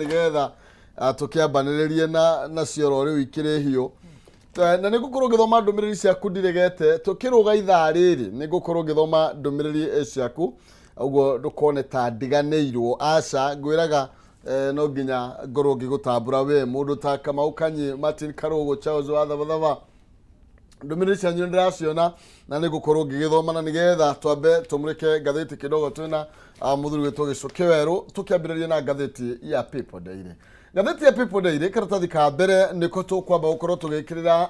Nĩgetha tũkĩambanĩrĩrie na cioro rĩu ikĩrĩ hiũ. Na nĩ ngũkorwo ngĩthoma ndũmĩrĩri ciaku ndiregete. Tũkĩrũga ithaa rĩrĩ nĩ ngũkorwo ngĩthoma ndũmĩrĩri ciaku, ũguo ndũkone ta ndiganĩirwo. Aca, ngwĩraga no nginya ngorwo ngĩgũtambũra we mũndũ ta Kamau Kanyi, Martin Karũgũ, Charles wa Thabatha. Ndũmĩrĩri cianyu nĩ ndĩraciona na nĩ ngũkorwo ngĩgĩthoma, na nĩgetha twambe tũmũrĩke ngathĩti kidogo twĩna mũthuri wĩtwo Gĩcũkĩ Werũ. Tũkĩambĩrĩria na ngathĩti ya People Daily. Ngathĩti ya People Daily, karatathi ka mbere nĩko tũkwamba gũkorwo tũgĩkĩrĩra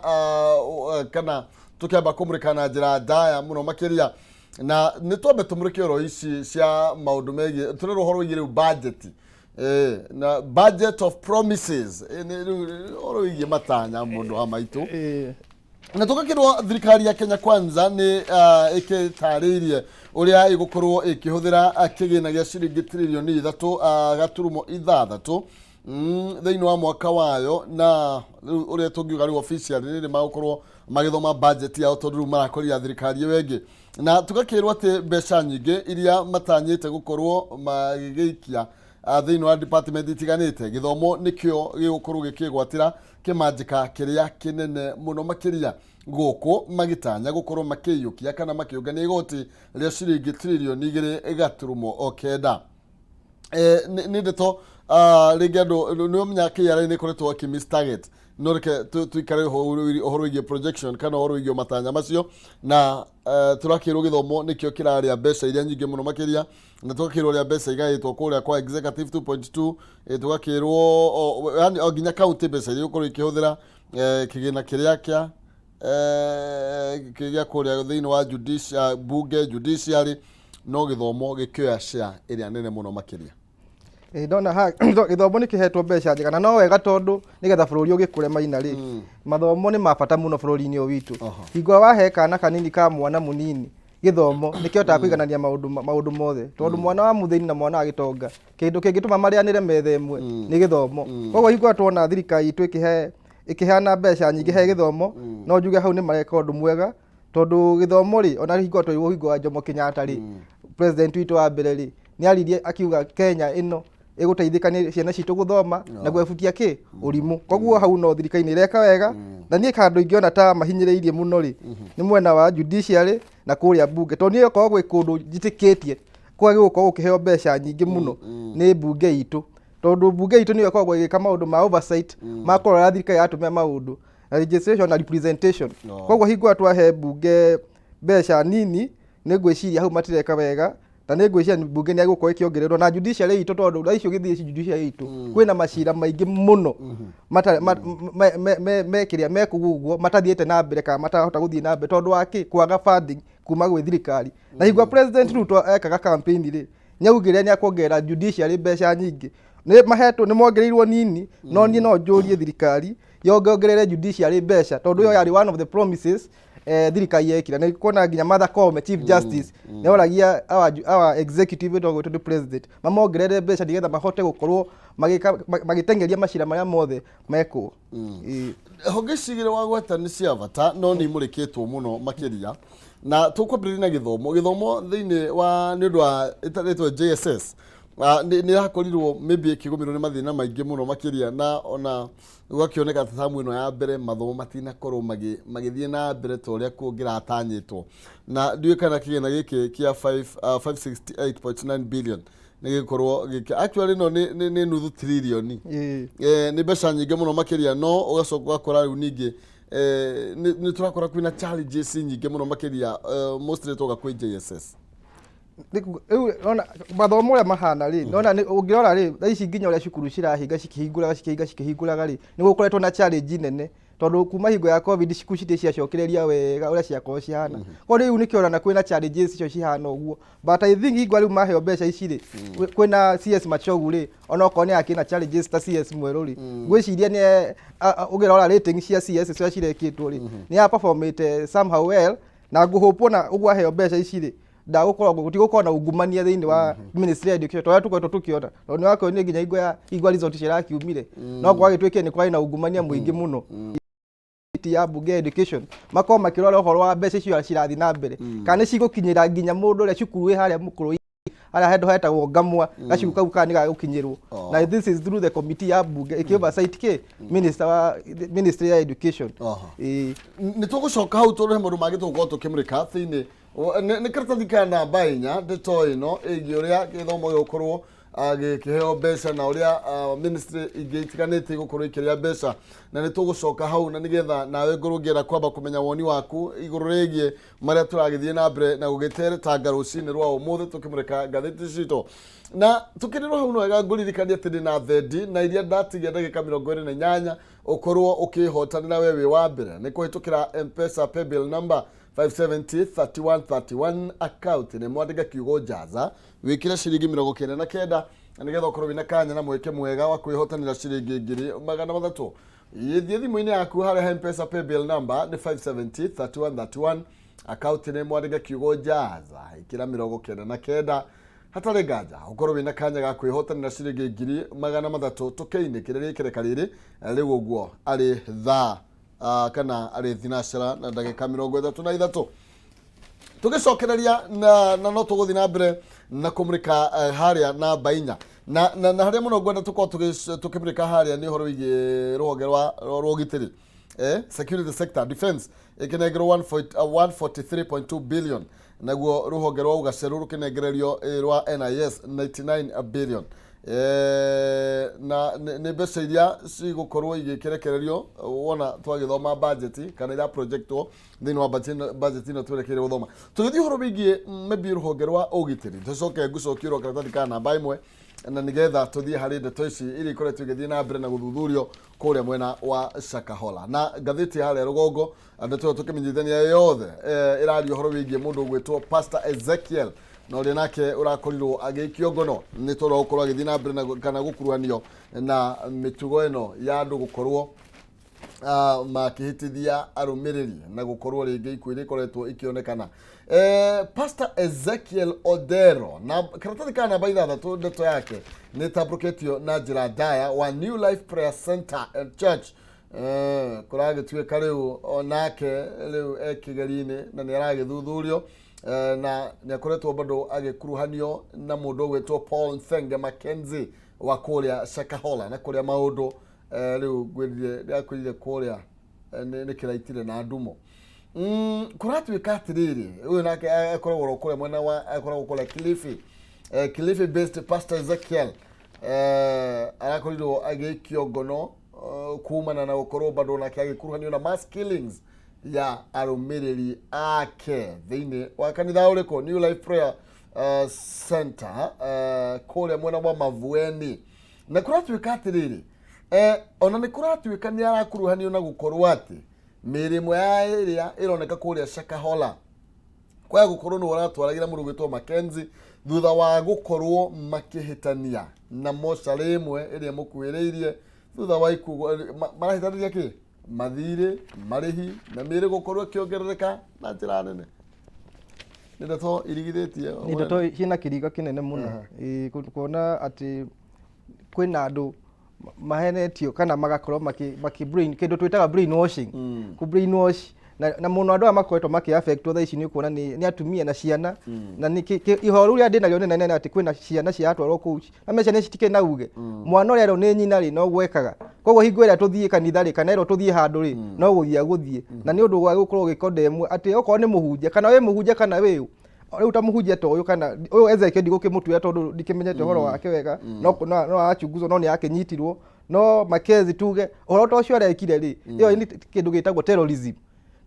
kana tũkĩamba kũmũrĩka na njĩra ndaya mũno makĩria, na nĩ twambe tũmũrĩke oro ici cia maũndũ megiĩ tũrerwo ũhoro wĩgiĩ rĩu budget, na budget of promises. Nĩ rĩu ũhoro wĩgiĩ matanya mũndũ wa maitũ. Na tũgakĩrwo thirikari ya Kenya Kwanza nĩ ĩkĩtarĩirie ũrĩa ĩgũkorwo ĩkĩhũthĩra kĩgĩna gĩa ciringi tiririoni 3.6 thĩinĩ wa mwaka wayo. Na rĩu ũrĩa tũngiuga rĩu officially nĩ magũkorwo magĩthoma budget yao, tondũ rĩu marakorire thirikari ĩyo ĩngĩ. Na tũgakĩrwo atĩ mbeca nyingĩ iria matanyĩte gũkorwo magĩgĩikia thĩinĩ wa department itiganĩte, gĩthomo nĩkĩo gĩgũkorwo gĩkĩgwatĩra kĩmanjĩka kĩrĩa kĩnene mũno makĩria, gũkũ magĩtanya gũkorwo makĩiyũkia kana makĩũngania igoti rĩa ciringi tiririoni 2.9. Nĩ ndeto rĩngĩ andũ nĩ ũmenya KRA nĩ ĩkoretwo ĩkĩ target, no reke tũikare ũhoro wĩgiĩ projection kana ũhoro wĩgiĩ matanya macio. Na tũrakĩrwo gĩthomo nĩkĩo kĩrarĩa mbeca iria nyingĩ mũno makĩria, na tũgakĩrwo ũrĩa mbeca igaĩtwo kũrĩa kwa executive 2.2, tũgakĩrwo yani o nginya county mbeca iria igũkorwo ikĩhũthĩra, kĩgĩna kĩrĩa kĩa kĩrĩa kũrĩa thĩinĩ wa judicial, bunge, judiciary, no gĩthomo gĩkĩoya share ĩrĩa nene mũno makĩria. Ĩ, ndona ha gĩthomo nĩ kĩhetwo mbeca njega, na no wega, tondũ nĩgetha bũrũri ũgĩkũre maina rĩ, mathomo nĩ ma bata mũno bũrũri-inĩ ũyũ witũ. Hingo ĩrĩa wahe kana kanini ka mwana mũnini gĩthomo, nĩ kĩhotaga kũiganania maũndũ mothe, tondũ mwana wa mũthĩni na mwana wa gĩtonga, kĩndũ kĩngĩtũma marĩanĩre metha ĩmwe nĩ gĩthomo. Koguo hingo ĩrĩa tuona thirikari itũ ĩkĩheana mbeca nyingĩ he gĩthomo, no njuge hau nĩ mareka ũndũ mwega, tondũ gĩthomo rĩ, ona hingo twairwo hingo wa Jomo Kenyatta rĩ, president witũ wa mbere rĩ, nĩ aririe akiuga Kenya ĩno ĩgũteithĩka nĩ ciana citũ gũthoma na gwebutia kĩ ũrimũ. Koguo hau no thirikari nĩ ĩreka wega. Na niĩ kandũ ingĩona ta mahinyĩrĩirie mũno rĩ, nĩ mwena wa judiciary na kũrĩa bunge, tondũ niĩ okorwo gwĩ kũndũ njĩtĩkĩtie kwagĩ gũkorwo gũkĩheo mbeca nyingĩ mũno nĩ bunge itũ, tondũ bunge itũ nĩyo ĩkoragwo ĩgĩka maũndũ ma oversight, ma kũrora thirikari yatũmĩra maũndũ na legislation na representation. Koguo hingo ĩrĩa twahe bunge mbeca nini, nĩ ngwĩciria hau matireka wega, na nĩ ngwĩciria bunge nĩ agũkorwo ĩkĩongererwo, na judiciary itũ, tondũ thaa ici ũgĩthiĩ judiciary itũ kwĩna macira maingĩ mũno mekĩrĩa mekũu ũguo matathiĩte na mbere kana matarahota gũthiĩ na mbere, tondũ wa kĩ? Kwaga funding kuma gwĩ thirikari. Na hingo President Ruto ekaga campaign rĩ, nĩaugire nĩ akuongerera judiciary mbeca nyingĩ. Nĩ mahetwo, nĩ mongereirwo nini, no niĩ no njũrie thirikari yongerere judiciary mbeca, tondũ ĩyo yarĩ one of the promises thirikari yekire. Nĩ kuona nginya Martha Koome, Chief Justice, nĩ oragia our executive ĩtagwo tondũ president mamongerere mbeca nĩgetha mahote gũkorwo magĩka magĩteng'eria macira marĩa mothe mekwo. Ĩĩ. Honge cigĩrĩ wagweta nĩ cia bata, no nĩ imũrĩkĩtwo mũno makĩria, na tũkwambĩrĩria na gĩthomo. Gĩthomo thĩinĩ wa nĩ ũndũ wa ĩtarĩtwo JSS, nĩ yakorirwo maybe ĩkĩgũmĩrwo nĩ mathĩna maingĩ mũno makĩria, na ona gũgakĩoneka ta tamu ĩno ya mbere mathomo matinakorwo magĩthiĩ na mbere ta ũrĩa kũngĩratanyĩtwo. Na ndiũĩ kana kĩgĩna gĩkĩ kĩa 568.9 billion nĩ gĩkorwo gĩkĩ, actually no nĩ nuthu trilioni. Nĩ mbeca nyingĩ mũno makĩria, no ũgacoka ũgakora rĩu ningĩ nĩ tũrakora kwĩna challenges nyingĩ mũno makĩria, mostly twoka kwĩ JSS. Rĩu ona mathomo ũrĩa mahana rĩ, nona ũngĩrora rĩ, thaa ici nginya ũrĩa cukuru cirahinga cikĩhingũraga, cikĩhinga cikĩhingũraga rĩ, nĩ gũkoretwo na challenge nene, tondũ kuma hingo ya COVID cukuru citirĩ ciacokereria wega ũrĩa ciakorwo cihana. Koguo rĩu nĩkĩo kwĩna challenges icio cihana ũguo. But I think hingo rĩu maheo mbeca ici rĩ, kwĩna CS Machogu rĩ, ona okorwo nĩ akĩna challenges ta CS mwerũ rĩ, ngwĩciria nĩ ũngĩrora rating cia CS cia cirekĩtwo rĩ, nĩ ya performĩte somehow well, na ngũhũpwo na ũguo aheo mbeca ici rĩ, ndagũkorwo gũtigũkorwo na ungumania thĩinĩ wa Ministry ya Education ta ũrĩa tũkoretwo tũkĩona, tondũ nĩ wakĩonire nginya hingo ya hingo result cirakiumire, no gwagĩtuĩkire nĩ kwarĩ na ungumania mũingĩ mũno. Ya bunge ya education makorwo makĩrora ũhoro wa mbeca icio cirathiĩ na mbere, kana nĩ cigũkinyĩra nginya mũndũ ũrĩa cukuru wĩ harĩa mũkũrũ. Harĩa handũ hetagwo Ngamwa, gacigo kau kana nĩ gagũkinyĩrwo. Oh. Na this is through the committee ya bunge ĩkĩ oversight kĩ minister wa ministry ya education. Aha. Ĩĩ. Nä tå gå coka hau tondå he maå ndå mangä tå gũkorwo tå kä må rä ka thä inä nä karatathi ka namba inya ndeto ä no ä giä å rä a gä thomo gä gå korwo gä kä heo mbeca na å rä a ministry ingä itiganä te igå korwo ikä rä a mbeca, na nä tå gå coka hau na nä getha nawe ngorwo ngĩenda kwamba kũmenya woni waku igũrũ rĩgiĩ marĩa tũragĩthiĩ na mbere na gũgĩteretanga rũcinĩ rwa ũmũthĩ tũkĩmũrĩka ngathĩti citũ. Na tũkĩrĩrwo hau no wega ngũririkania atĩ ndĩ na thendi na iria ndatigia ndagĩka 28 ũkorwo ũkĩhotanĩra we wĩ wa mbere nĩ kũhĩtũkĩra Mpesa paybill number 570 3131, account nĩ mwandĩke kiugo "Jaza", wĩkĩre ciringi 99, na nĩgetha ũkorwo wĩna kanya na mweke mwega wa kwĩhotanĩra ciringi 300,000. Thiĩ thimũ-inĩ yaku harĩa he Mpesa paybill number nĩ 570 3131, account nĩ mwandĩke kiugo "Jaza", ĩkĩra 99. Hatarĩ nganja ũkorwo wĩna kanya ga kwĩhotanĩra ciringi 300,000. Tũkĩinĩkĩrĩria ikereka rĩrĩ rĩu ũguo arĩ thaa kana arĩ thinacara na ndagĩka 33 tũgĩcokereria na no tũgũthiĩ na mbere na kũmũrĩka harĩa namba inya na harĩa mũno ngwenda tũkorwo tũkĩmũrĩka harĩa nĩ ũhoro wĩgiĩ rũhonge rwa ũgitĩri, security sector, defense ĩkĩnengerwo 143.2 billion, naguo rũhonge rwa ũgaceru rũkĩnengererio rwa NIS 99 billion. Na nĩ mbeca iria cigũkorwo igĩkĩrekererio wona twagĩthoma budget kana ira projectwo thĩinĩ wa budget ĩno twerekeire gũthoma. Tũgĩthiĩ ũhoro wĩgiĩ maybe rũhonge rwa ũgitĩri, tũcoke ngũcokie rwa karatathi ka namba ĩmwe na nĩgetha tũthiĩ harĩ ndeto ici iria ikoretwo igĩthiĩ na mbere na gũthuthurio kũrĩa mwena wa Shakahola. Na ngathĩti harĩa rũgongo, ndeto ĩyo tũkĩmenyithania yothe ĩraria ũhoro wĩgiĩ mũndũ ũgwĩtwo Pastor Ezekiel na ũrĩa nake ũrakorirwo agĩikio ngono nĩ tondũ wa gũkorwo agĩthiĩ na mbere na kana gũkuruhanio na mĩtugo ĩno ya andũ gũkorwo makĩhĩtithia arũmĩrĩri na gũkorwo rĩngĩ ikuũ iria ikoretwo ikĩonekana. Pastor Ezekiel Odero, na karatathi ka namba ithathatũ, ndeto yake nĩ ĩtambũrũkĩtio na njĩra ndaya, wa New Life Prayer Center and Church. Kũragĩtuĩka rĩu onake rĩu e kĩgeri-inĩ na nĩ aragĩthuthurio na nĩ akoretwo bado agĩkuruhanio na mũndũ ũgwĩtwo Paul Nthenge Mackenzie wa kũrĩa Shakahola na kũrĩa maũndũ rĩu ngwĩrire ndĩrakwĩrire kũrĩa nĩ kĩraitire na ndumo. Kũratuĩka atĩrĩrĩ, ũyũ nake akoragwo oro kũrĩa mwena wa akoragwo kũrĩa Kilifi, Kilifi based Pastor Ezekiel arakorirwo agĩikio ngono kumana na gũkorwo bado nake agĩkuruhanio na mass killings ya arũmĩrĩri ake thĩinĩ wa kanitha ũrĩkũ? New Life Prayer Center kũrĩa mwena wa Mavueni. Na kũratuĩka atĩrĩrĩ, ona nĩ kũratuĩka nĩ arakuruhanio na gũkorwo atĩ mĩĩrĩ ĩmwe ya ĩrĩa ĩroneka kũrĩa Shakahola kwaya gũkorwo nĩ ũratwaragĩra mũndũ gwĩtwo Mackenzie thutha wa gũkorwo makĩhĩtania na mocarĩ ĩmwe ĩrĩa ĩmũkuhĩrĩirie thutha wa ikuũ. Marahĩtanĩria kĩ mathirĩ marĩhi na mĩĩrĩ gũkorwo ĩkĩongerereka na njĩra nene. Nĩ ndeto irigithĩtie. Nĩ ndeto ciĩna kĩriga kĩnene mũno. Ĩĩ, kuona atĩ kwĩna andũ mahenetio kana magakorwo makĩ brain kĩndũ twĩtaga brain washing, ku brain wash na mũno andũ aya makoretwo makĩ affectwo thaa ici nĩ ũkuona nĩ atumia na ciana. Na nĩ ihoru rĩrĩa ndĩnarĩo nene nene atĩ kwĩna ciana ciratwarwo kũu na me ciana ici citikĩrĩ na uge. Mwana ũrĩa erwo nĩ nyina rĩ, no gwekaga. Koguo hingo ĩrĩa tũthiĩ kanitha rĩ, kana erwo tũthiĩ handũ rĩ, no gũthiĩ agũthiĩ. Na nĩ ũndũ wa gũkorwo ũgĩkondemwo atĩ okorwo nĩ mũhunjia kana wĩ mũhunjia kana wĩ ũ rĩu ta mũhunjia ta ũyũ kana ũyũ Ezekiel, ndigũkĩmũtuĩra tondũ ndikĩmenyete ũhoro wake wega, no arachunguzwo, no nĩ akĩnyitirwo. No Mackenzie, tuge ũhoro ta ũcio arekire rĩ, ĩyo nĩ kĩndũ gĩtagwo terrorism,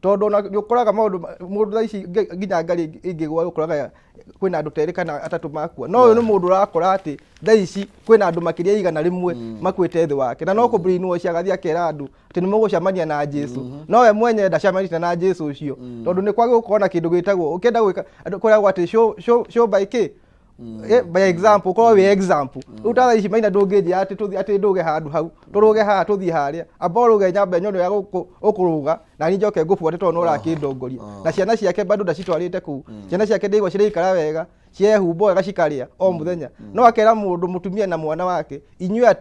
tondũ ona nĩ ũkoraga maũndũ mũndũ thaa ici nginya ngari ĩngĩgwa ũkoraga kwĩna andũ ta erĩ kana atatũ makua, no ũyũ nĩ mũndũ ũrakora atĩ thaa ici kwĩna andũ makĩria 100 makuĩte thĩ wake, na no kũ brainwash agathiĩ akera andũ atĩ nĩ mũgũcemania na Jesu, no we mwenyewe ndacemanĩtie na Jesu ũcio, tondũ nĩ kwagĩ gũkorwo na kĩndũ gĩtagwo ũkĩenda gwĩka andũ kwĩragwo atĩ show by kĩ by example, ũkorwo wĩ example. Rĩu ta thaa ici maina ndũngĩnjĩra atĩ tũthiĩ atĩ ndũge handũ hau tũrũge haha tũthiĩ harĩa, amba ũrũge nyambe nyone ũrĩa ũkũrũga na niĩ njoke ngũbuate tondũ no ũrakĩndongoria. Na ciana ciake bado ndacitwarĩte kũu. Ciana ciake ndĩigua ciraikara wega, ciehumba wega, cikarĩa o mũthenya, no akera mũndũ mũtumia na mwana wake inyuĩ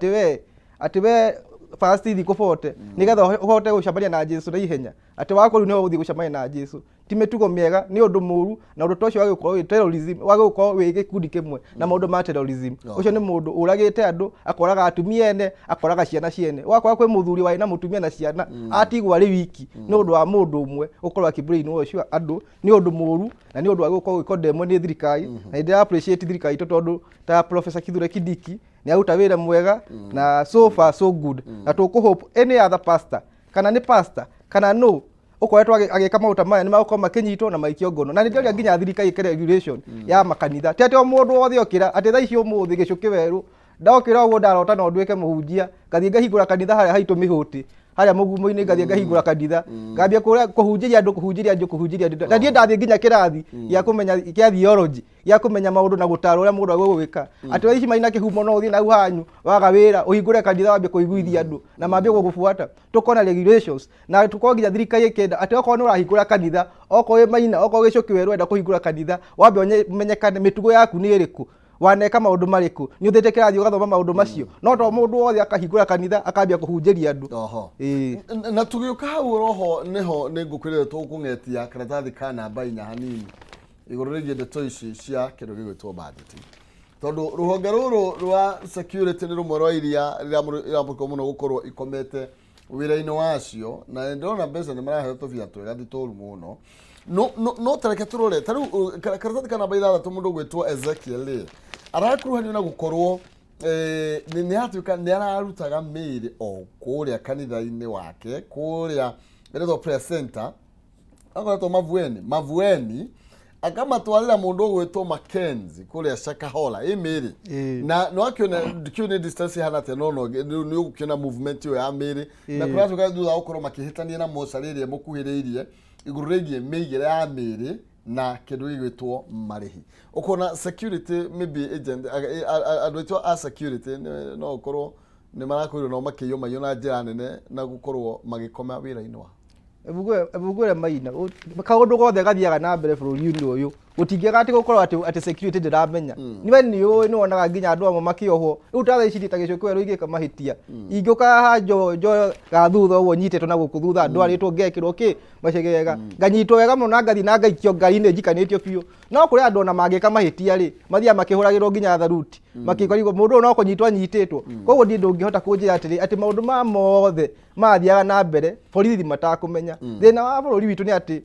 atĩ we fast thikũ 40 nĩgetha ũhote gũcemania na Jesu na ihenya, atĩ wakorwo nĩho ũgũthiĩ gũcemania na Jesu. Ti mĩtugo mĩega, nĩ ũndũ mũru, na ũndũ ta ũcio wagĩrĩirwo gũkorwo wĩ terrorism, wagĩrĩirwo gũkorwo wĩ gĩkundi kĩmwe na maũndũ ma terrorism. Ũcio nĩ mũndũ ũragĩte andũ, akoraga atumia ene, akoraga ciana ciene. Ũgakora kwĩ mũthuri warĩ na mũtumia na ciana, atigwo arĩ wiki nĩ ũndũ wa mũndũ ũmwe gũkorwo akĩ brainwash andũ, nĩ ũndũ mũru na nĩ ũndũ wagĩrĩirwo gũkorwo ũgĩkondemwo nĩ thirikari. Na nĩ ndĩra appreciate thirikari itũ tondũ ta Professor Kithure Kindiki nĩ aruta wĩra mwega na so far so good. Na tũkũ hope any other pastor, kana nĩ pastor kana no ũkoretwo agĩka maũndũ ta maya, nĩ magũkorwo makĩnyitwo na maikio ngono. Na nĩ ndĩroria nginya thirikari ĩke regulation ya makanitha, ti atĩ o mũndũ wothe okĩra atĩ thaa ici ũmũthĩ gĩcũkĩ werũ ndokĩra ũguo ndarota no nduĩke mũhunjia, ngathiĩ ngahingũra kanitha harĩa haitũ mĩhũtĩ harĩa mũgumo-inĩ, ngathiĩ ngahingũra kanitha, ngambia kũrĩa kũhunjĩria andũ, kũhunjĩria andũ, kũhunjĩria andũ, na niĩ ndathiĩ nginya kĩrathi gĩa kũmenya kĩa theology, gĩa kũmenya maũndũ na gũtarwo ũrĩa mũndũ agĩrĩirwo gwĩka, atĩ thaa ici maina kĩhumo no ũthiĩ na hau hanyu waga wĩra ũhingũre kanitha wambie kũiguithia andũ na mambie gũgũbuata. Tũkorwo na regulations na tũkorwo nginya thirikari ĩkĩenda atĩ okorwo nĩ ũrahingũra kanitha, okorwo wĩ Maina, okorwo gĩcũkĩ werũ ũrenda kũhingũra kanitha, wambe ũmenyekane mĩtugo yaku nĩ ĩrĩkũ, waneka maũndũ marĩkũ, nĩ ũthiĩte kĩrathi ũgathoma maũndũ macio, no to mũndũ wothe akahingũra kanitha akambia kũhunjĩria andũ. Oho. Na tũgĩũka hau roho nĩho nĩ ngũkwĩrĩra tũkũng'etia karatathi ka namba 4 hanini igũrũ rĩgiĩ ndeto ici cia kĩndũ gĩgwĩtwo budget, tondũ rũhonge rũrũ rwa security nĩ rũmwe rwa iria iramũrĩkwo mũno gũkorwo ikomete wĩra-inĩ wacio, na nĩ ndĩrona mbeca nĩ maraheo tũbia twega, ti tũru mũno, no tareke tũrore ta rĩu karatathi ka namba 6. Mũndũ ũgwĩtwo Ezekiel rĩ, arakuruhanio na gũkorwo nĩ atuĩka nĩ ararutaga mĩĩrĩ o kũrĩa kanitha-inĩ wake kũrĩa ĩretwo prayer center, akoretwo Mavueni, akamatwarĩra mũndũ ũgwĩtwo Mackenzie kũrĩa Shakahola ĩ mĩĩrĩ. Na nĩ wakĩona kĩu nĩ distance ihana atĩa, no nĩ ũgũkĩona movement ĩyo ya mĩĩrĩ na kũratuĩka thutha wa gũkorwo makĩhĩtania na mocarĩ ĩrĩa ĩmũkuhĩrĩirie igũrũ rĩgiĩ mĩigĩre ya mĩĩrĩ na kĩndũ gĩgwĩtwo marĩhi. Ũkona security maybe agent, andũ aitũ a security no ũkorwo nĩ marakorirwo nao makĩiywo maiywo na njĩra nene na gũkorwo magĩkoma wĩra-inĩ wao. Ngwĩre Maina, kaũndũ gothe gathiaga na mbere bũrũri-inĩ ũyũ gũtingĩaga atĩ gũkorwo atĩ security ndĩramenya. Niwe nĩ ũĩ nĩ wonaga nginya andũ amwe makĩohwo rĩu ta thaa ici ta gĩcũkĩ werũ ingĩka mahĩtia ingĩũka haha njo ga thutha ũguo nyitĩtwo na gũkũ thutha ndwarĩtwo ngekĩrwo kĩ macegega nganyitwo wega mũno na ngathiĩ na ngaikio ngari-inĩ njikanĩtio biũ. No kũrĩ andũ ona mangĩka mahĩtia rĩ, mathiaga makĩhũragĩrwo nginya tharuti makĩkorigwo mũndũ ũyũ no kũnyitwo anyitĩtwo. Koguo niĩ ndũngĩhota kũnjĩra atĩrĩ atĩ maũndũ maya mothe mathiaga na mbere borithi matakũmenya. Thĩna wa bũrũri witũ nĩ atĩ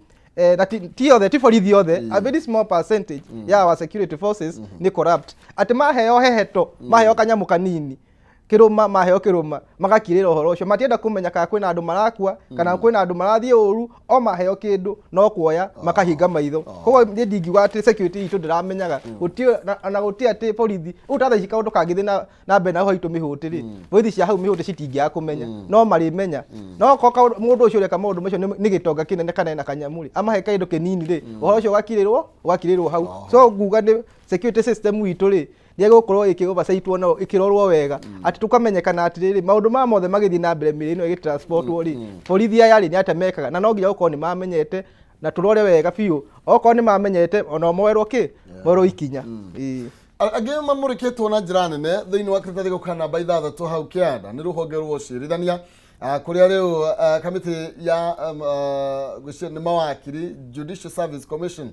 na ti othe, ti borithi othe, a very small percentage ya our security forces nĩ corrupt, atĩ maheo heheto, maheo kanyamũ kanini kĩrũma, maheo kĩrũma magakirĩra ũhoro ũcio, matienda kũmenya kana kwĩna andũ marakua kana kwĩna andũ marathiĩ ũru, o maheo kĩndũ no kuoya makahinga maitho. Koguo niĩ ndingiuga atĩ security itũ ndĩramenyaga, gũtirĩ ona gũtirĩ atĩ borithi rĩu ta thaa ici kaũndũ kangĩthiĩ na mbere na hau haitũ mĩhũtĩ rĩ, borithi cia hau mĩhũtĩ citingĩaga kũmenya, no marĩmenya. No korwo mũndũ ũcio ũreka maũndũ macio nĩ gĩtonga kĩnene kana ena kanyamũ rĩ, amahe kaĩndũ kĩnini rĩ, ũhoro ũcio ũgakirĩrwo hau. So nguga nĩ security system itũ rĩ nĩegũkorwo ĩkĩ oversight no ĩkĩrorwo wega atĩ tũkamenyekana atĩrĩrĩ, maũndũ maya mothe magĩthiĩ na mbere mĩrĩ ĩno ĩgĩtransportwo rĩ, borithi aya rĩ nĩ atĩa mekaga, na no nginya gũkorwo nĩ mamenyete na tũrore wega biũ okorwo nĩ mamenyete ona moerwo kĩ moerwo ikinya. Ĩĩ. Angĩ mamũrĩkĩtwo na njĩra nene thĩinĩ wa karatathi gau ka namba 6 hau kĩanda nĩ rũhonge rwa ũcirithania, kũrĩa rĩu kamĩtĩ ya ngwĩciria nĩ mawakiri, Judicial Service Commission,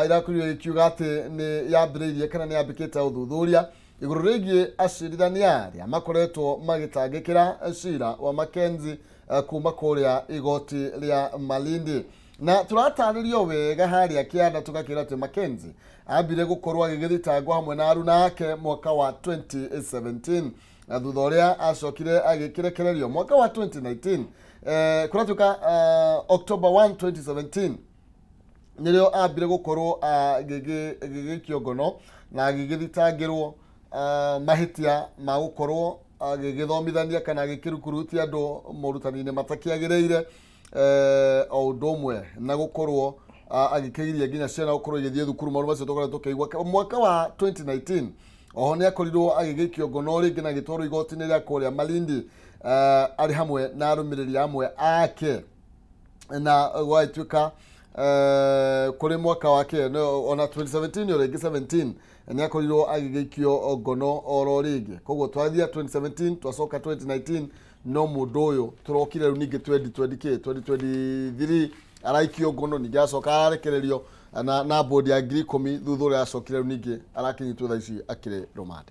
ĩrakorirwo ĩkiuga atĩ nĩ yambĩrĩirie kana nĩ yambĩkĩte ũthuthuria igũrũ rĩgiĩ acirithania arĩa makoretwo magĩtangĩkĩra cira wa Mackenzie kuma kũrĩa igoti rĩa Malindi. Na tũratarĩrio wega harĩa kĩanda tũgakĩra atĩ Mackenzie ambire gũkorwo agĩgĩthitangwo hamwe na aruna ake mwaka wa 2017, na thutha ũrĩa acokire agĩkĩrekererio mwaka wa 2019, kũratuĩka October 1 2017 nĩrĩo ambire gũkorwo agĩgĩikio ngono na agĩgĩthitangĩrwo mahĩtia ma gũkorwo agĩgĩthomithania kana agĩkĩrukurutia andũ morutani-inĩ matakĩagĩrĩire, o ũndũ ũmwe na gũkorwo agĩkĩgiria nginya ciana gũkorwo igĩthiĩ thukuru. Maũndũ macio tũkoretwo tũkĩigua mwaka wa 2019. Oho nĩ akorirwo agĩgĩikio ngono rĩngĩ na agĩtwarwo igoti-inĩ rĩa kũrĩa Malindi, arĩ hamwe na arũmĩrĩri amwe ake, na gwagĩtuĩka kũrĩ mwaka wake no, ona 2017 o rĩngĩ 17 nĩ akorirwo agĩgĩikio ngono oro rĩngĩ. Koguo twathiĩ 2017, twacoka 2019, no mũndũ ũyũ tũrokire rĩu ningĩ 2020 kĩ 2023. Araikio ngono, ningĩ acoka ararekererio na bodi ya 10,000, thutha ũrĩa acokire rĩu ningĩ arakĩnyitwo thaa ici akĩrĩ rũmande.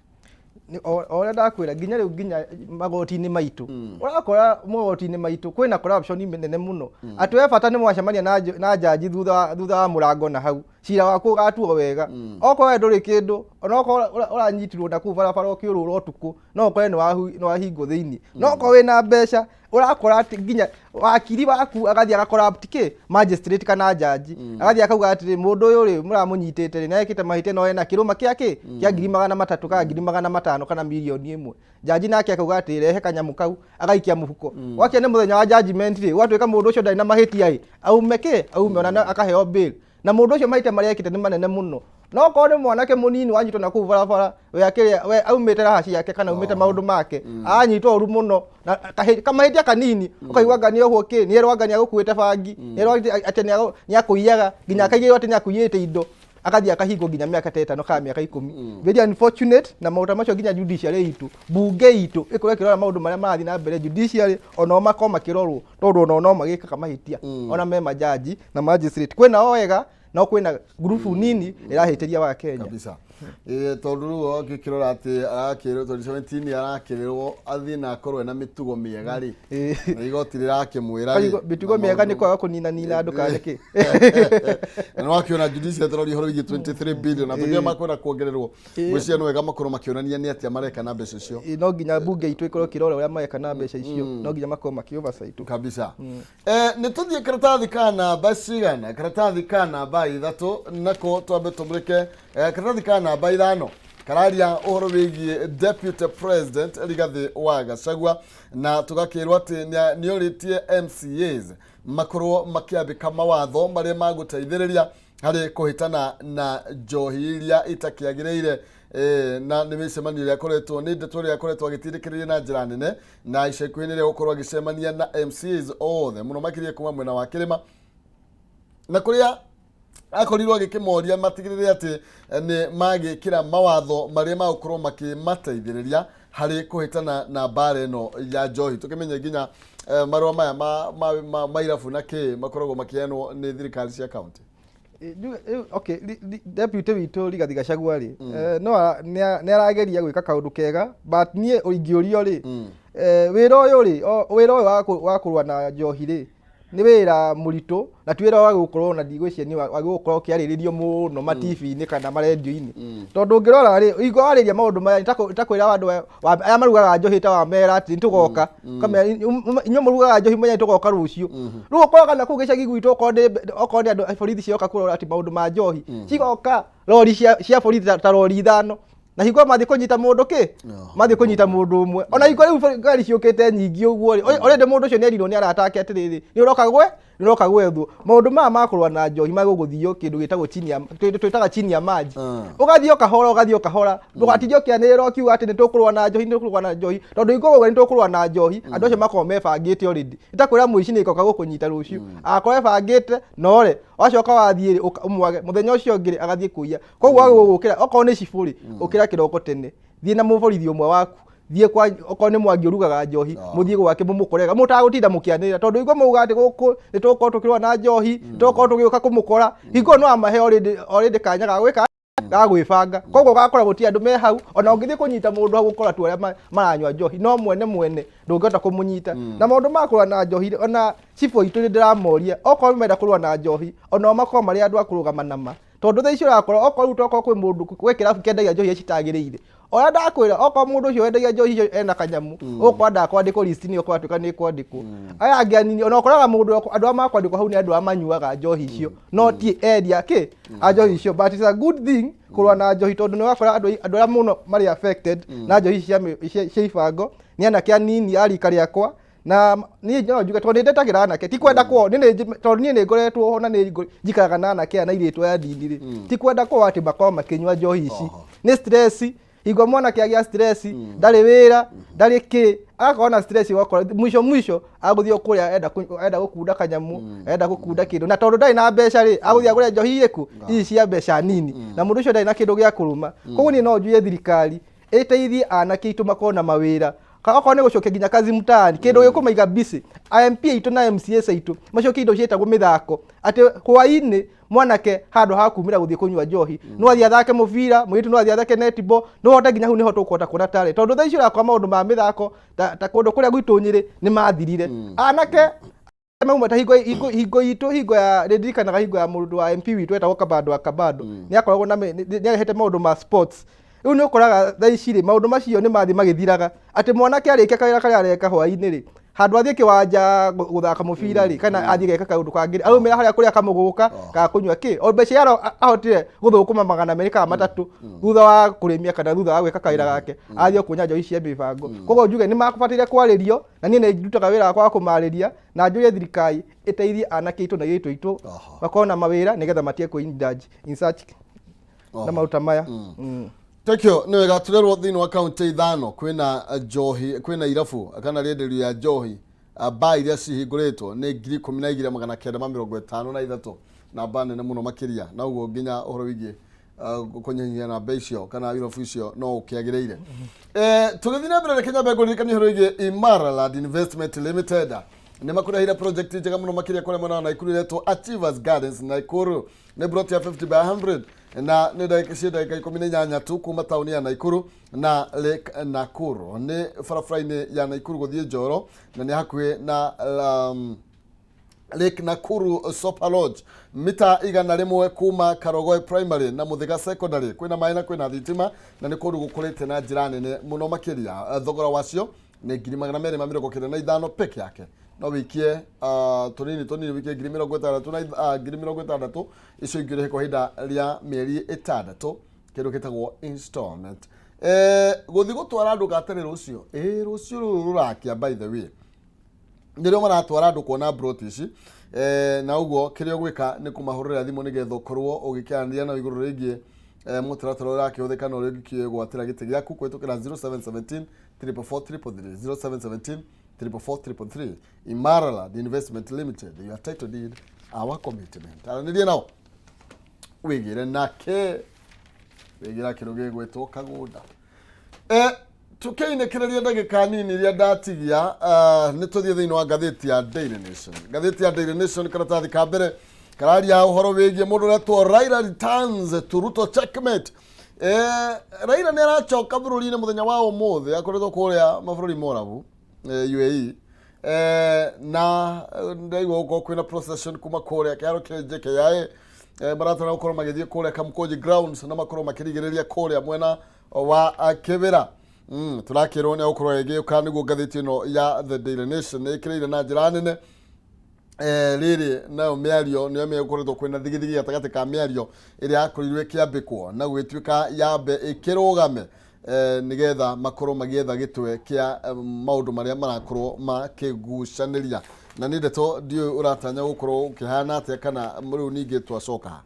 O ũrĩa ndakwĩra, nginya rĩu nginya magoti-inĩ maitũ, ũrakora magoti-inĩ maitũ kwĩna corruption nene mũno, atĩ we bata nĩ mwacemania na jaji thutha wa mũrango na hau cira waku ũgatuo wega. Okorwo we ndũrĩ kĩndũ, ona okorwo ũranyitirwo na kũu barabara ũkĩũrũra ũtukũ, no ũkore nĩ wahingwo thĩinĩ. No okorwo wĩna mbeca, ũrakora atĩ nginya wakiri waku agathiĩ agacorrupt kĩ magistrate kana jaji, agathiĩ akauga atĩrĩ, mũndũ ũyũ rĩ mũramũnyitĩte rĩ, nĩekĩte mahĩtia no ena kĩrũma kĩa kĩ kĩa 300,000 kana 500,000 kana 1 million. Jaji nake akauga atĩ rehe kanyamũ kau, agaikia mũhuko. Wakia nĩ mũthenya wa judgment rĩ, gwatuĩka mũndũ ũcio ndarĩ na mahĩtia ĩ, aume kĩ aume, ona akaheo bail, na mũndũ ũcio mahĩtia marĩa ekĩte nĩ manene mũno. No korwo nĩ mwanake mũnini wanyitwo na kũu barabara, we akĩrĩa we aumĩte raha ciake kana aumĩte maũndũ make, anyitwo ũru mũno na kamahĩtia kanini, ũkaigua anga nĩohwo kĩ, nĩerwo anga nĩagũkuĩte bangi, nĩerwo atĩ nĩakũiyaga, nginya akaigĩrwo atĩ nĩakũiyĩte indo, akathiĩ akahingwo nginya mĩaka ta 5 kana mĩaka 10. Very unfortunate. Na maũndũ macio nginya judiciary itũ, bunge itũ ĩkorwo ĩkĩrora maũndũ marĩa marathiĩ na mbere judiciary, onao makorwo makĩrorwo, tondũ onao no magĩkaga mahĩtia, ona me majaji na magistrate. Kwĩna o wega, no kwĩna ngurubu nini ĩrahĩtĩria wa Kenya. Kabisa. Tondũ rĩu ũngĩkĩrora atĩ arakĩrwo 2017, arakĩrĩrwo athiĩ na akorwo ena mĩtugo mĩega rĩ, na igoti rĩrakĩmwĩra rĩ, Mĩtugo na mĩega nĩ maũndũ- kwaga kũninanina andũ kana nĩkĩ? Na nĩ wakĩona judiciary tũroria ũhoro wĩgiĩ 23 billion, na tũkĩona makwenda kuongererwo. Ngwĩciria nĩ wega makorwo makĩonania nĩ atĩa mareka na mbeca icio. No nginya bunge itũ ĩkorwo ĩkĩrora ũrĩa mareka na mbeca icio, no nginya makorwo makĩ oversight. Kabisa. Nĩ tũthiĩ karatathi ka namba cigana? Karatathi ka namba 3 nako twambe tũmũrĩke. Karatathi ka namba 5 kararia ũhoro wĩgiĩ Deputy President Rigathĩ wa Gachagua, na tũgakĩrwo atĩ nĩorĩtie MCAs makorwo makĩambĩka mawatho marĩa magũteithĩrĩria harĩ kũhĩtana na njohi iria itakĩagĩrĩire. Na nĩ mĩcemanio ĩrĩa akoretwo, nĩ ndeto ĩrĩa akoretwo agĩtindĩkĩrĩria na njĩra nene, na ica ikuhĩ nĩ gũkorwo agĩcemania na MCAs othe, mũno makĩria kuma mwena wa kĩrĩma, na kũrĩa akorirwo agĩkĩmoria matigĩrĩre atĩ nĩ magĩkĩra mawatho marĩa magũkorwo makĩmateithĩrĩria harĩ kũhĩtana na mbara ĩno ya njohi. Tũkĩmenye nginya marũa maya ma irabu na kĩ makoragwo makĩheanwo nĩ thirikari cia kaunti. Okay, deputy witũ Rigathi Gachagua rĩ, no nĩ arageria gwĩka kaũndũ kega, but niĩ ingĩũrio rĩ, wĩra ũyũ rĩ, wĩra ũyũ wa kũrũa na njohi rĩ, nĩ wĩra mũritũ, na ti wĩra wa gũkorwo na ndigwĩciria nĩ wa gũkorwo ũkĩarĩrĩrio mũno ma TV-inĩ kana marendio-inĩ, tondũ ũngĩrora rĩ, hingo warĩria maũndũ maya nĩ ta kwĩra andũ aya marugaga njohi, ta wamera atĩ nĩtũgoka, ũkamera, "Inyuĩ mũrugaga njohi, menye nĩtũgoka rũciũ." Rĩu ũkoraga na kũu gĩcagi gwitũ, okorwo nĩ andũ borithi cioka kũrora atĩ maũndũ ma njohi, cigoka rori cia borithi ta rori 5, na hingo mathiĩ kũnyita mũndũ kĩ, mathiĩ kũnyita mũndũ ũmwe. Ona hingo rĩu ngari ciũkĩte nyingĩ ũguo rĩ, already mũndũ ũcio nĩ erirwo nĩ arata ake atĩrĩrĩ, nĩ ũroka gwethwo. Maũndũ maya ma kũrũa na njohi magũgũthio kĩndũ gĩtagwo chini ya twĩtaga chini ya maji. Ũgathiĩ o kahora, ũgathiĩ o kahora, ndũgatinde ũkĩanĩrĩra ũkiuga atĩ nĩ tũkũrũa na njohi, nĩ tũkũrũa na njohi, tondũ hingo ũguo nĩ tũkũrũa na njohi, andũ acio makoragwo mebangĩte already. Itakwĩra mũici nĩ ikoka gũkũnyita rũciũ, agakorwo ebangĩte nore wacoka wathiĩ rĩ, ũmwage mũthenya ũcio ũngĩ rĩ, agathiĩ kũiya. Koguo wagĩrĩirwo gũkĩra, okorwo nĩ cibũ rĩ, ũkĩra kĩroko tene, thiĩ na mũborithi ũmwe waku, thiĩ kwa okorwo nĩ Mwangi ũrugaga njohi, mũthiĩ gwake mũmũkorega mũtagũtinda mũkĩanĩrĩra, tondũ hingo mauga atĩ gũkũ nĩ tũgũkorwo tũkĩrũa na njohi, tũgũkorwo tũgĩũka kũmũkora, hingo no amahe already kanya ga gwĩka ga gwĩbanga. Koguo ũgakora gũtirĩ andũ me hau, ona ũngĩthiĩ kũnyita mũndũ hau, ũkora tu arĩa maranyua njohi, no mwene mwene ndũngĩhota kũmũnyita. Na maũndũ ma kũrũa na njohi rĩ, ona cibũ itũ nĩ ndĩramoria, okorwo menda kũrũa na njohi, onao makorwo marĩ andũ a kũrũgama nama, tondũ thaa ici ũrakora okorwo rĩu tokorwo kwĩ mũndũ gwĩ kĩrabu kĩendagia njohi iria citagĩrĩire, ũrĩa ndakwĩra, okorwo mũndũ ũcio wendagia njohi icio ena kanyamũ, ũgũkora ndakwandĩkwo list-inĩ, ũkorwo atuĩka nĩ kwandĩkwo aya angĩ anini. Ona ũkoraga mũndũ andũ arĩa makwandĩkwo hau nĩ andũ arĩa manyuaga njohi icio, no ti endia kĩ a njohi icio. But it's a good thing kũrũa na njohi, tondũ nĩ ũrakora andũ arĩa mũno marĩ affected na njohi ici cia ibango nĩ anake anini a rika rĩakwa. Na niĩ no njuge, tondũ nĩ ndetagĩra anake, ti kwenda kwao, tondũ niĩ nĩ ngoretwo ho na nĩ njikaraga na anake aya na airĩtu aya anini rĩ, ti kwenda kwao atĩ makorwo makĩnyua njohi ici, nĩ stress. Hingo mwanake agĩa stress, ndarĩ wĩra, ndarĩ kĩ, agakorwo na stress, ũgakora mwisho mwisho agũthiĩ o kũrĩa enda gũkunda kanyamũ, enda gũkunda kĩndũ, na tondũ ndarĩ na mbeca rĩ, agũthiĩ agũre njohi irĩkũ? Ici cia mbeca nini, na mũndũ ũcio ndarĩ na kĩndũ gĩa kũrũma. Koguo niĩ no njuge thirikari ĩteithie anake aitũ makorwo na mawĩra. Okorwo nĩ gũcokia nginya kazi mtaani, kĩndũ gĩkũmaiga busy, MP aitũ na MCAs aitũ macokie indo ciĩtagwo mĩthako, atĩ hwaĩ-inĩ mwanake handũ ha kumĩra gũthiĩ kũnyua njohi no athiĩ athake mũbira, mũirĩtu no athiĩ athake netball, no hote nginya hau nĩho tũkũhota kuona talent, tondũ thaa ici ũrakora maũndũ ma mĩthako ta kũndũ kũrĩa gwitũ Nyĩrĩ nĩ mathirire. Anake mauma ta hingo itũ, hingo ya ndirikanaga hingo ya mũndũ wa MP witũ etagwo Kabando wa Kabando, nĩ akoragwo na nĩ arehete maũndũ ma sports. Rĩu nĩ ũkoraga thaa ici rĩ, maũndũ macio nĩ mathiĩ magĩthiraga, atĩ mwanake arĩkia kawĩra karĩa areka hwaĩ-inĩ rĩ, handũ athiĩ kĩwanja gũthaka mũbira rĩ, kana athiĩ geka kaũndũ kangĩ rĩ, araumĩra harĩa kũrĩa kamũgũka kana kũnyua kĩ o mbeca iria ahotire gũthũkũma 200 kana 300 thutha wa kũrĩmia kana thutha wa gwĩka kawĩra gake, athiĩ kuonya njohi cia mĩbango. Koguo njuge nĩ makũbataire kwarĩrio, na niĩ nĩ ndutaga wĩra wakwa wa kũmarĩria, na njũrie thirikari ĩteithie anake aitũ na airĩtu aitũ makorwo na mawĩra nĩgetha matige kwĩ indulge in such na maũndũ ta maya. Thank you. Nĩ wega tũrerwo thĩinĩ wa kaunti ithano kwĩna njohi, kwĩna irabu kana rĩenderio ya njohi, baa iria cihingũrĩtwo nĩ 12,953, namba nene mũno makĩria, na ũguo nginya ũhoro wĩgiĩ kũnyihanyihia namba icio kana irabu icio no ũkĩagĩrĩire. Tũgĩthiĩ na mbere, reke nyambe ngũririkanie ũhoro wĩgiĩ Imara Land Investment Limited. Nĩ makũrehire project njega mũno makĩria kũrĩa mwena wa Naikuru ĩretwo Achievers Gardens Naikuru. Nĩ plot ya 50 by 100 na nĩ ndagĩka cia ndagĩka 18 tu kuma taũni ya Naikuru na Lake Nakuru. Nĩ barabara-inĩ ya Naikuru gũthiĩ Njoro na nĩ hakuhĩ na Lake Nakuru Sopa Lodge, mita 100 kuma Karogoe Primary na Muthiga Secondary. Kwĩna maĩ na kwĩna thitima na nĩ kũndũ gũkũrĩte na njĩra nene mũno makĩria. Thogora wacio nĩ 295,000 peke yake. No wĩikie tũnini tũnini, wĩikie 60,000 na 60,000, icio ingĩ ũrĩhe kwa ihinda rĩa mĩeri 6, kĩndũ gĩtagwo installment. Gũthiĩ gũtwara andũ gatene rũciũ, ĩ rũciũ rũrũ rũrakia, by the way, nĩrĩo maratwara andũ kuona broti ici, na ũguo kĩrĩa ũgwĩka nĩ kũmahũrĩra thimũ nĩgetha ũkorwo ũgĩkĩaranĩria nao igũrũ rĩgiĩ mũtaratara ũrĩa ũrakĩhũthĩka na ũrĩa ũngĩkĩgwatĩra gĩtĩ gĩaku kũhĩtũkĩra 0717 444 333, 0717 444 333. Imara Land Investment Limited, your title deed, our commitment. Aranĩria nao wĩgĩre nake, wĩgĩra kĩndũ gĩgwĩtwo kagũnda. Tukĩinĩkĩrĩria ndagĩka nini iria ndatigia, nĩ tũthiĩ thĩinĩ wa ngathĩti ya Daily Nation. Ngathĩti ya Daily Nation, karatathi ka mbere kararia ũhoro wĩgiĩ mũndũ ũretwo Raila returns to Ruto checkmate. Raila nĩ aracoka bũrũri-inĩ mũthenya wa ũmũthĩ, akoretwo kũrĩa mabũrũri morabu, UAE, na ndaigua gũkorwo kwĩna procession kuma kũrĩa kĩharo kĩa JKIA, maratara gũkorwo magĩthiĩ kũrĩa Kamkunji grounds na makorwo makĩrigĩrĩria kũrĩa mwena wa Kĩbĩra. Tũrakĩrwo nĩ agũkorwo agĩũka, nĩguo ngathĩti ĩno ya The Daily Nation nĩ ĩkĩrĩire na njĩra nene. Rĩrĩ nayo mĩario nĩyo mĩgũkoretwo kwĩna thigithigi gatagatĩ ka mĩario ĩrĩa yakorirwo ĩkĩambĩkwo na gũgĩtuĩka yambe ĩkĩrũgame, nĩgetha makorwo magĩetha gĩtwe kĩa maũndũ marĩa marakorwo makĩgucanĩria. Na nĩ ndeto ndiũĩ ũratanya gũkorwo ũkĩhana atĩa kana rĩu ningĩ twacoka ha?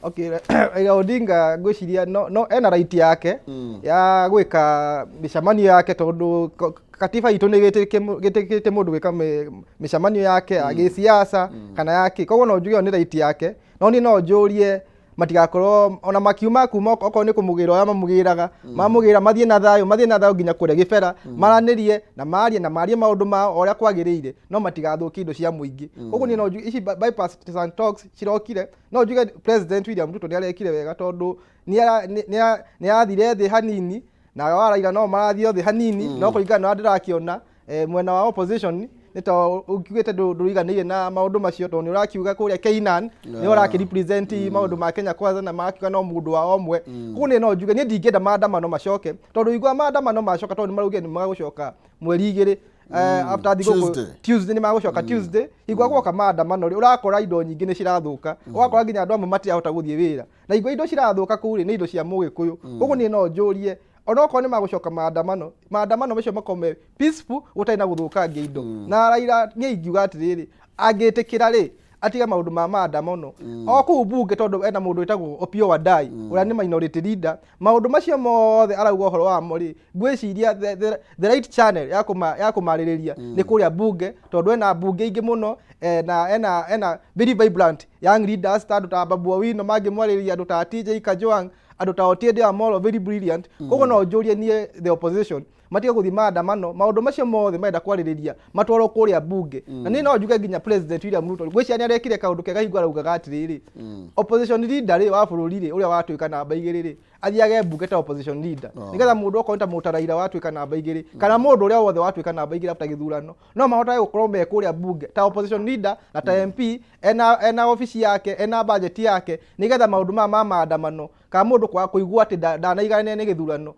Okay, Raila Odinga ngwĩciria no ena right yake ya gwĩka mĩcemanio yake, tondũ katiba itũ nĩ gĩtĩkĩtie mũndũ gwĩka mĩcemanio yake ya gĩsiasa kana ya kĩ. Koguo no njuge ĩyo nĩ right yake, no niĩ no njũrie matigakorwo ona makiuma kuma okorwo nĩ kũmũgĩra ũrĩa mamũgĩraga, mamũgĩra, mathiĩ na thayũ, mathiĩ na thayũ nginya kũrĩa gĩbera, maranĩrie na marie maũndũ mao o ũrĩa kwagĩrĩire, no matigathũkie indo cia mũingĩ. Koguo niĩ no njuge ici bipartisan talks cirokire, no njuge President William Ruto nĩ arekire wega, tondũ nĩ arathire thĩ hanini na wa Raila no marathiĩ thĩ hanini, no kũringana na ũrĩa ndĩrakĩona, mwena wa opposition nĩ ta ũkiugĩte ndũiganĩire na maũndũ macio, tondũ nĩ ũrakiuga kũrĩa Keinan nĩ ũrakĩ represent maũndũ ma Kenya Kwanza na marakiuga no mũndũ wao ũmwe. Koguo niĩ no njuge niĩ ndingĩenda maandamano macoke, tondũ igua maandamano macoka, tondũ nĩ maraugire nĩ magũcoka mweri 2, after thigũkũ. Tuesday. Tuesday, nĩ magũcoka Tuesday. Igua gwoka maandamano rĩ, ũrakora indo nyingĩ nĩ cirathũka, ũgakora nginya andũ amwe matirahota gũthiĩ wĩra, na igua indo cirathũka kũu rĩ, nĩ indo cia mũgĩkũyũ. Koguo niĩ no njũrie onokorwo nĩ magũcoka maandamano, maandamano macio makorwo me peaceful, gũtarĩ na gũthũkangia indo. Na Raila niĩ ingiuga atĩrĩrĩ, angĩtĩkĩra rĩ, atige maũndũ ma maandamano o kũu bunge, tondũ ena mũndũ wĩtagwo Opiyo Wandayi ũrĩa nĩ minority leader. Maũndũ macio mothe arauga ũhoro wamo rĩ, ngwĩciria the right channel ya kũmarĩrĩria nĩ kũrĩa bunge, tondũ ena bunge ingĩ mũno, na ena very vibrant young leaders ta andũ ta Babu Owino mangĩmwarĩrĩria, andũ ta TJ Kajwang, andũ ta Otiende Amollo, very brilliant. Koguo no njũrie niĩ the opposition Matige gũthiĩ maandamano. Maũndũ macio mothe marenda kwarĩrĩria matwarwo kũrĩa bunge. Na niĩ no njuge nginya President William Ruto, ngwĩciria nĩ arekire kaũndũ kega hingo araugaga atĩrĩrĩ, opposition leader rĩ wa bũrũri rĩ, ũrĩa watuĩka namba 2 rĩ, athiage mbunge ta opposition leader, nĩgetha mũndũ okorwo nĩ ta mũndũ ta Raila watuĩka namba 2, kana mũndũ ũrĩa wothe watuĩka namba 2 after gĩthurano, no mahotage gũkorwo me kũrĩa mbunge ta opposition leader na ta MP, ena obici yake, ena budget yake, nĩgetha maũndũ maya ma maandamano kana mũndũ kwaga kũigua atĩ ndanaiganĩra nĩ gĩthurano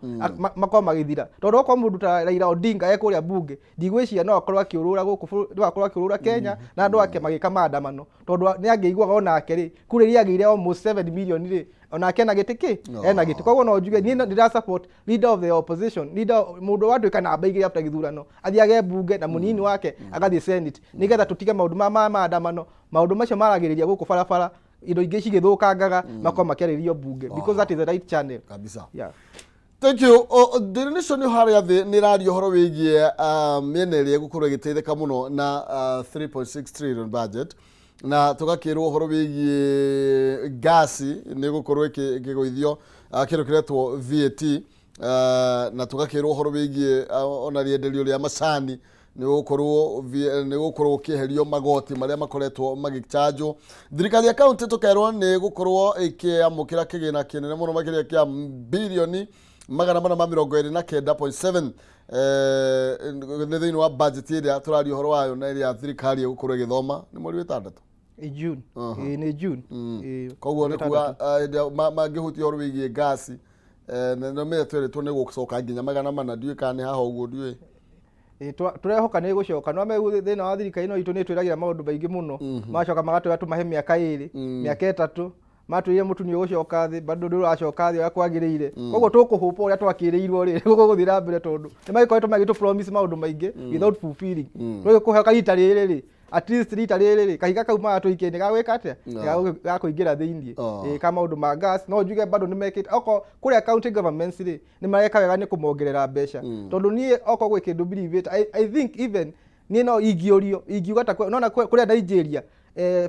makorwo magĩthira. Tondũ okorwo mũndũ ta Raila Odinga e kũrĩa mbunge, ndigwĩciria no akorwo akĩũrũra gũkũ, no akorwo akĩũrũra Kenya na andũ ake magĩka maandamano, tondũ nĩ angĩiguaga onake rĩ, kura iria agĩire almost 7 million rĩ, onake ena gĩtĩ kĩ ena gĩtĩ. Koguo no njuge niĩ ndĩra support leader of the opposition leader, mũndũ watuĩka namba 2 after gĩthurano, athiage mbunge na mũnini wake agathiĩ Senate, nĩgetha tũtige maũndũ ma maandamano. Maũndũ macio maragĩrĩria gũkũ barabara, indo ingĩ cigĩthũkangaga, makorwo makĩarĩrio mbunge, because that is the right channel. Kabisa. Yeah. Thank you. Daily Nation harĩa thĩ nĩ ĩraria ũhoro wĩgiĩ mĩena ĩrĩa ĩgũkorwo ĩgĩteithĩka mũno na 3.6 trillion budget, na tũgakĩrwo ũhoro wĩgiĩ ngasi nĩ ĩgũkorwo ĩkĩgũithio, kĩndũ kĩretwo VAT, na tũgakĩrwo ũhoro wĩgiĩ ona rĩenderio rĩa macani nĩ gũkorwo ũkĩeherio magoti marĩa makoretwo magĩchanjwo. Thirikari ya kaunti tũkerwo nĩ gũkorwo ĩkĩamũkĩra kĩgĩna kĩnene mũno makĩria kĩa birioni 429.7, nĩ thĩinĩ wa budget ĩrĩa tũraria ũhoro wayo na ĩrĩa thirikari ĩgũkorwo ĩgĩthoma nĩ mweri wa 6. June. Nĩ June. Koguo nĩ kuga hĩndĩ ĩrĩa mangĩhutia ũhoro wĩgiĩ ngasi, na nĩ menya twerĩtwo nĩ gũcoka nginya 400, ndiũĩ kana nĩ haha ũguo, ndiũĩ. Tũrehoka nĩ gũcoka no me thĩna wa thirikari ĩno itũ nĩ twĩragĩra maũndũ maingĩ mũno, magacoka magatwĩra tũmahe mĩaka 2, mĩaka 3. Matwĩrire mũtu nĩ ũgũcoka thĩ, bado ndũracoka thĩ ũrĩa kwagĩrĩire. Koguo tũkũhũpa ũrĩa twakĩrĩirwo rĩ, gũgũthiĩ na mbere, tondũ nĩ magĩkoretwo magĩtũ promise maũndũ maingĩ without fulfilling. Tũgĩkũhe rita rĩrĩ rĩ, at least rita rĩrĩ rĩ, kahiga kau magatũikia nĩ gagwĩka atĩa? Nĩ gakũingĩra thĩiniĩ. Ka maũndũ ma gas, no njuge bado nĩ mekĩte oko kũrĩa county governments rĩ, nĩ mareka wega nĩ kũmongerera mbeca, tondũ niĩ okorwo gwĩ kĩndũ believe it, I think even niĩ no ingĩũrio ingiuga ta nona kũrĩa Nigeria,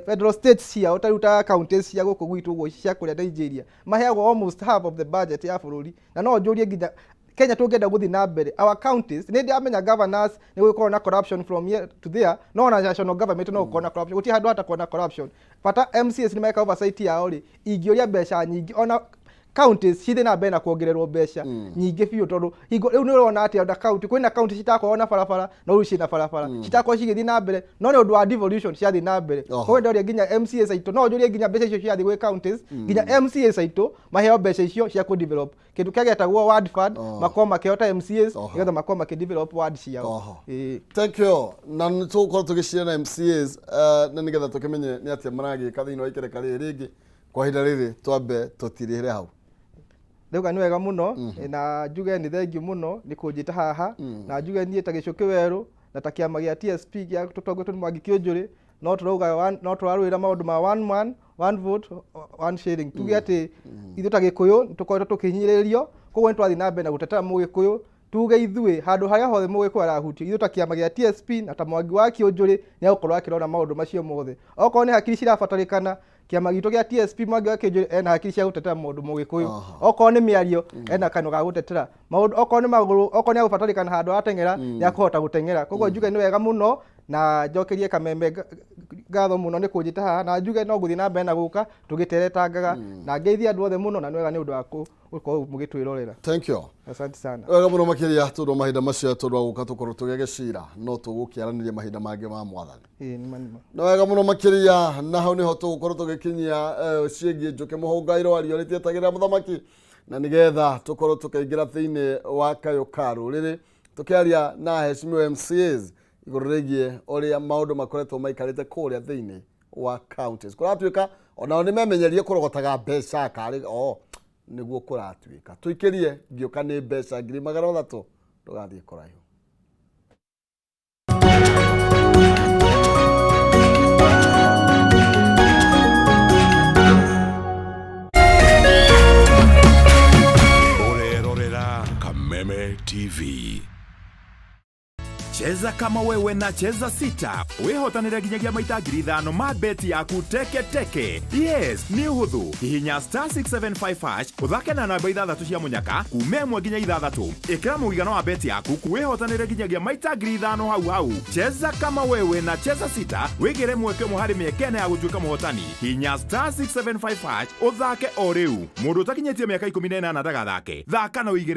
federal states ciao, ta rĩu ta counties cia gũkũ gwitũ ũguo cia kũrĩa Nigeria, maheagwo almost half of the budget ya bũrũri. Na no njũrie nginya Kenya tũngĩenda gũthiĩ na mbere, our counties, nĩ ndĩramenya governors nĩ gũgĩkorwo na corruption from here to there, no ona national government no gũkorwo na corruption, gũtirĩ handũ hatakorwo na corruption. Bata MCAs nĩ meka oversight yao rĩ, ingĩũria mbeca nyingĩ ona counties cithiĩ na mbere na kuongererwo mbeca nyingĩ biũ, tondũ hingo rĩu nĩ ũrona atĩ ona county, kwĩna county citakorwo na barabara, no rĩu ciĩna barabara, citakorwo cigĩthiĩ na mbere, no nĩ ũndũ wa devolution ciathiĩ na mbere. Koguo ndoria nginya MCAs aitũ, no njũrie nginya mbeca icio ciathiĩ gwĩ counties, nginya MCAs aitũ maheo mbeca icio cia kũ develop kĩndũ kĩrĩa gĩetagwo ward fund, makorwo makĩheo ta MCAs, nĩgetha makorwo makĩ develop ward ciao. Ĩĩ. Thank you. Na nĩ tũgũkorwo tũgĩcira na MCAs, na nĩgetha tũkĩmenye nĩ atĩa maragĩka thĩinĩ wa ikereka rĩrĩ rĩngĩ. Kwa ihinda rĩrĩ twambe tũtirĩre hau. Ndauga nĩ wega mũno, na njuge nĩ thengiũ mũno nĩ kũnjĩta haha, na njuge niĩ ta Gĩcũkĩ Werũ na ta kĩama gĩa TSP gĩa tũtongoretio nĩ Mwangi Kĩũnjũrĩ, no tũrauga no tũrarũĩra maũndũ ma one man one vote one shilling. Tuge atĩ ithuĩ ta Gĩkũyũ nĩ tũkoretwo tũkĩhinyĩrĩrio, koguo nĩ tũrathiĩ na mbere na gũtetera Mũgĩkũyũ. Tuge ithuĩ handũ harĩa hothe Mũgĩkũyũ arahutio, ithuĩ ta kĩama gĩa TSP na ta Mwangi wa Kĩũnjũrĩ nĩ egũkorwo akĩrora maũndũ macio mothe. Okorwo nĩ hakiri cirabatarĩkana, kĩama gitũ gĩa TSP, Mwangi wa Kĩũnjũrĩ ena hakiri cia gũtetera maũndũ Mũgĩkũyũ. Okorwo nĩ mĩario, ena kanua ga gũtetera maũndũ. Okorwo nĩ magũrũ, okorwo nĩ agũbatarĩkana handũ arateng'era, nĩ akũhota gũteng'era. Koguo njuge nĩ wega mũno na njokerie Kameme ngatho mũno nĩ kũnjĩta haha, na njuge no ngũthiĩ na mbere na gũka tũgĩteretangaga, na ngeithie andũ othe mũno, na nĩ wega nĩ ũndũ wa gũkorwo mũgĩtwĩrorera. Thank you. Asante sana. Wega mũno makĩria tondũ wa mahinda macio, tondũ wa gũka tũkorwo tũgĩgĩcira, no tũgũkĩaranĩria mahinda mangĩ ma mwathani. Ĩĩ, nĩma nĩma. Nĩ wega mũno makĩria, na hau nĩho tũgũkorwo tũgĩkinyia ciĩgiĩ njũkĩ mũhũngairwo ario rĩtietagĩrĩra mũthamaki, na nĩgetha tũkorwo tũkĩingĩra thĩinĩ wa kayũ ka rũrĩrĩ tũkĩaria na heshimiwa MCAs igũrũ rĩgiĩ ũrĩa maũndũ makoretwo maikarĩte kũrĩa thĩinĩ wa counties. Kũratuĩka onao nĩ memenyerie kũrogotaga mbeca karĩ o nĩguo kũratuĩka. Tũikĩrie ngĩũka nĩ mbeca 300,000, ndũgathiĩ kũraihu. Ũrerorera Kameme TV. Cheza kama wewe na Cheza Sita, wĩhotanĩre nginyagia maita 5,000 ma beti yaku teke teke. Yes, nĩ ũhũthũ. Hihinya *675# ũthake na namba ithathatũ cia mũnyaka kuma 1 nginya 6. Ĩkĩra mũigana wa beti yaku, wĩhotanĩre nginyagia maita 5,000 hau hau. Cheza kama wewe na Cheza Sita, wĩgĩre mweke ũmwe harĩ mĩeke 4 ya gũtuĩka mũhotani. Hihinya *675# ũthake o rĩu. Mũndũ ũtakinyĩtie mĩaka 18 ndagathake. Thaka na ũigĩrĩre.